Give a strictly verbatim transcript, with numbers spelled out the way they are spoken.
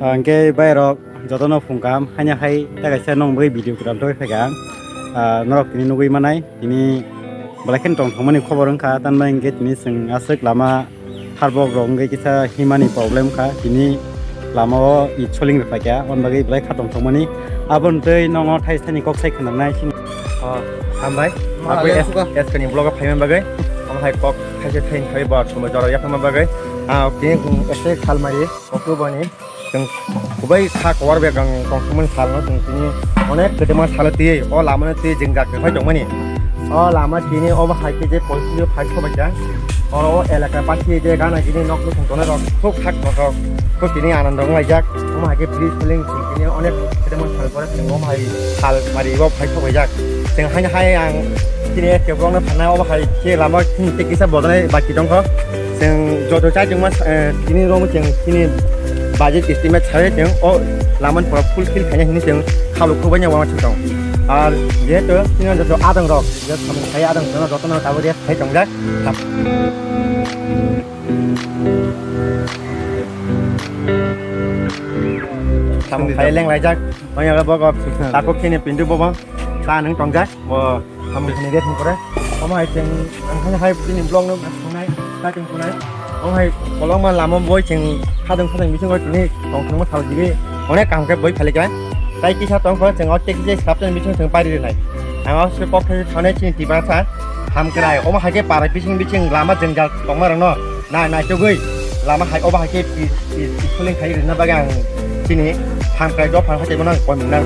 Hwnkhe bai rok jotono phung kaham, haino hai ta kaisa nong bagwi video kwtal twi phaikha ang. Ah, norok tini nugwi manai, tini belai kheno tongthokmani khobor wngkha, tamni hwnkhe tini chwng aswk lama harbok rok wngwi kisa himani problem kha, tini lama o it soling rwphaikha, on bagwi belai kha tongthokmani. Aboni twi nongo thai thani kok sai khwnangnai sini. Oh, hambai. Hambai, Aboni hambai. Es-, eskani vlog o phaima bagwi, omo hai kok thaisa thaini khawi bo somoi jora yakma bagwi. Ah, tini, um, este khalmari, October ni. Chwng kubai kha kwar bai gang tongthokmani salno chwng tini onek kwdwma salo twiwi o lamano twi jwngjak kwphai tongmani. O lama tini obo hai khe je poristiti phai sobaikha. Oro o elaka pachi je gana gini nok nukhung tongnai rok khub khak nokhok khub tini anando wnglaijak. Omo hai khe bridge swling chwng tini onek kwdwma sal pore chwng omo hai sal mari o phai sobaijak. Chwng haino hai ang tini S K block no thangnai obo hai khe lama tei kisa bodonai baki tongkho. Chwng joto chajwngma, eh, tini romo chwng chini budget estimate sawi chwng o lamani pora fulfill khaina hini chwng khabuk khubanya wama chwng tong. Ar jehetu chini joto adang rok, je samung khai adang rok jotono tabuk rest khai tongjak. Samung khai lenglaijak, manya bogo takuk chini pindu bobo ta nung tongjak. Bo hambai khani de thung kore. Omo hai chwng ang khani hai bini vlog no thungnai, ta chwng thungnai. Omo hai kolokma lama boi chwng khadang khadang bisingo tini tong thangma thal jibi onek kaham khe boi phali kha. Tai kisa tong kho chwng o tei kisa srap chwng bising chwng pari rinai. Ang o se kok thai thane chini tiba sa ham krai. Omo hai khe para bising bising lama jwngjal tongma rokno nai nai tugui lama hai obo hai khe pi pi pi phuling khai rina bagwi ang chini ham krai dophang hai tei bono koi mung nang.